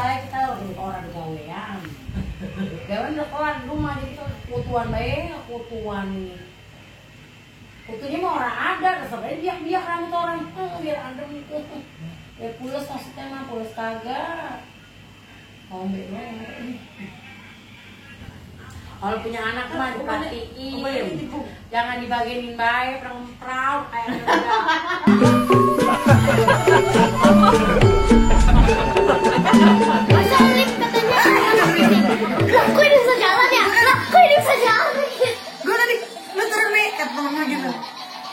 saya kita orang gawean. Gawean udah kelar di rumah jadi kita kutuan bae, kutunya mah orang ada, sebenarnya biak rambut orang, biar adem itu. Ya pulas maksudnya mah pulas kagak. Ngombe doang. Kalau punya anak mah diperhatiin, jangan dibagiin baik, perang kayak Masa Lip katanya lah, kok ini bisa jalan ya? Lah, kok ini bisa jalan? Gue tadi, lu turun nih, kata temennya gitu.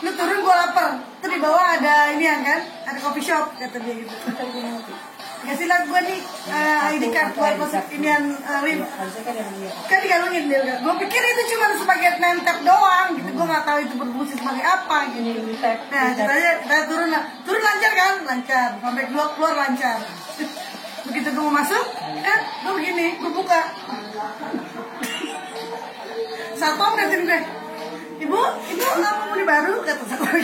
Lu turun, gue lapar. Terus di bawah ada ini kan, ada coffee shop, kata dia gitu. Kasih lah gue nih ID card buat masuk inian Lip. Kan dikalungin dia udah. Gue pikir itu cuma sebagai name tag doang gitu. Gue nggak tahu itu berfungsi sebagai apa gitu. Nah ceritanya kita turun lancar kan, lancar. Sampai keluar lancar. Begitu gue mau masuk, gue begini, gue buka. Satpam ngatain gue, ibu apa beli baru? Kata satpam.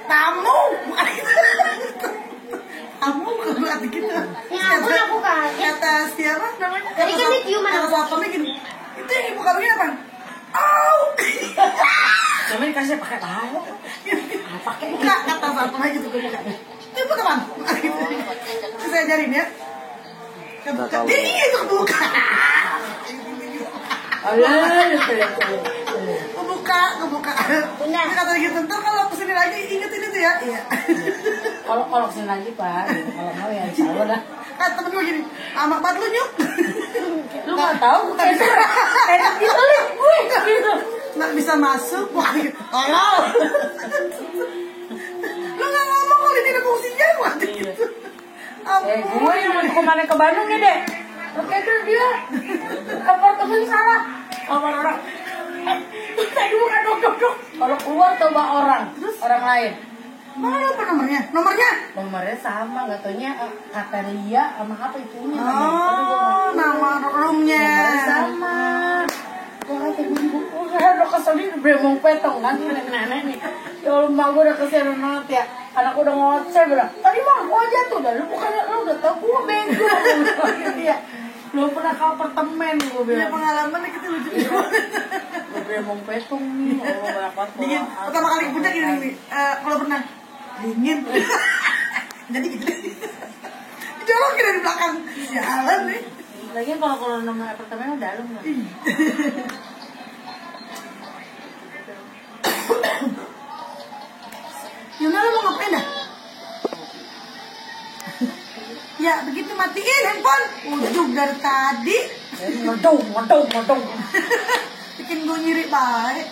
Tamu, bukan gitu. Kamu bukan gitu. Ya ampun, aku kaget. Kata siapa namanya? Tadi kan diciuman kata aku. satpamnya gini. Itu yang ibu kalungnya apa? Au. cuma dikasih pakai tahu. Pakai buka kata satpamnya gitu gue buka. Itu kapan? Terus saya ajarin ya. Kebuka. Dia itu kebuka. Kebuka. Benar. Dia kata gitu, ntar kalau kesini lagi inget ini tuh ya. Iya. Kalau kesini lagi Pak, kalau mau ya insya Allah dah. Kata temen gue gini, amak banget lu Nyuk. Lu nggak tahu bukan enak gitu gue gitu. Nggak bisa masuk, wah gitu. Tolong. Lu nggak ngomong kalau ini ada fungsinya, wah gitu. Gue yang mau kemana ke Bandung ya deh. Oke tuh dia apartemen salah orang. Tadi bukan dok. Kalau keluar coba orang lain. Mana apa nomornya? Nomornya sama, nggak taunya kata Lia sama apa itunya. Oh, nama roomnya. Nomornya sama. Gue kata ibu, udah keselin bremong petong kan nenek nih. Ya Allah, mak gue udah kesian banget ya. Anak udah ngoceh bilang, tadi mah gue aja tuh, lu bukannya lu udah tau gue bego. Iya. Lu pernah ke apartemen gue bilang. Ya pengalaman kita lucu. Gue bremong petong nih, banyak banget. Dingin. Pertama kali ke puncak ini nih, kalau pernah dingin. Jadi gitu. Dijolokin dari belakang. Jalan nih. Lagian kalau nomor apartemen udah dalam kan. Yuna lu mau ngapain dah? Ya begitu matiin handphone. Ujung dari tadi. Ngedong. Bikin gue nyirik banget.